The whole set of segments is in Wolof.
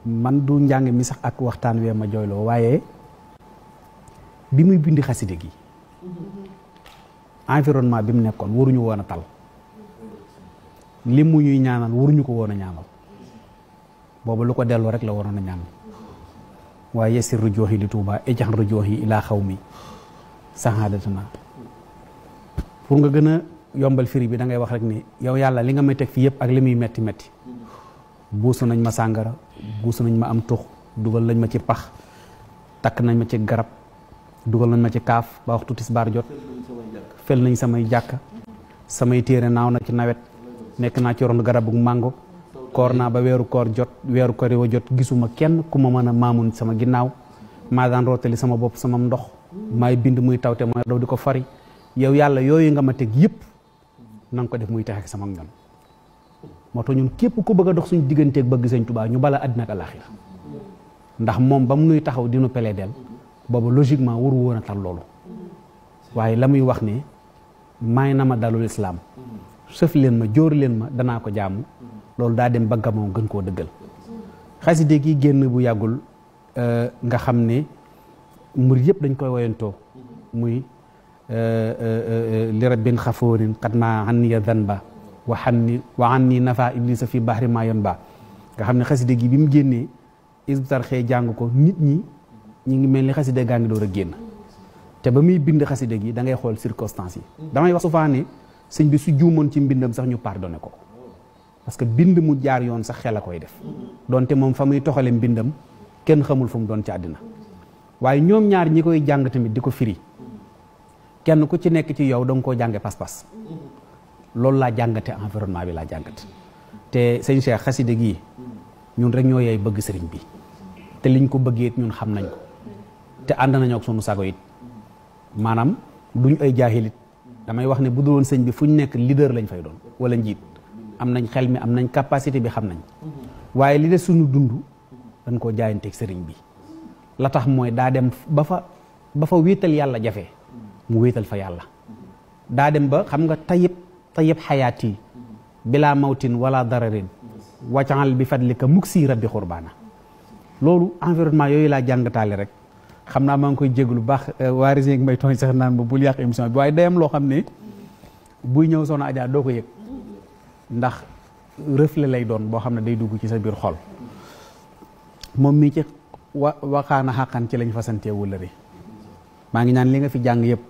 man du njàng mi sax ak waxtaan wee ma jooyloo waaye bi muy bindi xaside gi environnement bi mu nekkoon waruñu woon a tal li mu ñuy ñaanal waruñu ko woon a ñaanal boobu lu ko delloo rek la waroon a ñaan waaye yesir rujooxi li Tuuba ejax rujooxi ilaa xaw mi saxaadatuna pour nga gën a yombal firi bi da ngay wax rek ni yow yàlla li nga may teg fii yëpp ak li muy metti metti buusu nañ ma sàngara buusu nañ ma am tux dugal nañ ma ci pax takk nañ ma ci garab dugal nañ ma ci kaaf ba waxtu tisbaar jot fel nañ samay jàkka samay téere naaw na ci nawet nekk naa ci ron garabu màngo koor naa ba weeru koor jot weeru koor wa jot gisuma kenn ku ma mën a maamun sama ginnaaw maa daan rootali sama bopp sama ndox maay bind muy tawte mooy daw di ko fari yow yàlla yooyu nga ma teg yëpp na nga ko def muy texe sama ñoom moo tax ñun képp ku bëgg a dox suñu digganteeg bëgg Sëñ Tuubaa ñu bala àddina ak alaaxira ndax moom ba mu nuy taxaw dinu pelee del boobu logiquement waru woon a tal loolu waaye la muy wax ne may na ma dalul islaam sëf leen ma jóor leen ma danaa ko jaamu loolu daa dem ba gamoo gën koo dëggal xaside gi génn bu yàggul nga xam ne murid yëpp dañ koy woyantoo muy li rabbin xafoorin xat ma xanniya zanba wa anni nafa iblisa fi bahri ma yon ba nga xam ne xaside gi bi mu génnee isbitar xëy jàng ko nit ñi ñu ngi mel ni xaside gaa ngi door a génn te ba muy bind xaside gi da ngay xool circonstances yi damay wax souvent ne sëñ bi su juumoon ci mbindam sax ñu pardonné ko parce que bind mu jaar yoon sax xel a koy def donte moom fa muy toxale mbindam kenn xamul fu mu doon ci àddina waaye ñoom ñaar ñi koy jàng tamit di ko firi kenn ku ci nekk ci yow da nga koo jànge pas-pas loolu laa jàngate environnement bi laa jàngate te sëñ Cheikh xaside gii ñun rek ñoo yey bëgg sëriñ bi te liñ ko bëggee it ñun xam nañ ko te ànd nañoo ak sunu sago it maanaam duñ ay jaahilit damay wax ne bu dul woon sëñ bi fu ñu nekk leader lañ fay doon wala njiit am nañ xel mi am nañ capacité bi xam nañ waaye li des suñu dund dañ koo jaayanteeg sëriñ bi la tax mooy daa dem ba fa wéetal yàlla jafe mu wéetal fa yàlla daa dem ba xam nga tayib xayaat yi bilaa mawtin wala dararin waccaal bi fadlika muksi rabbi xurbaana loolu environnement yooyu laa jàngataale rek xam naa maa ngi koy jéglu baax waa Régis may tooñ sax naan ba bul yàq émission bi waaye day am loo xam ne buy ñëw Soxna Adja doo ko yëg ndax reflet lay doon boo xam ne day dugg ci sa biir xol moom mii ci waxaana xàqan ci lañ fa santee wëllëre maa ngi ñaan li nga fi jàng yëpp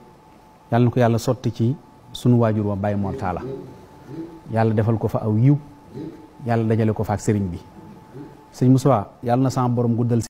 yàlla na ko yàlla sotti ci sunu waajur wa Baye Mor Talla yàlla defal ko fa aw yiw yàlla dajale ko fa ak sëriñ bi sëñ Moussa yàlla na sama borom guddal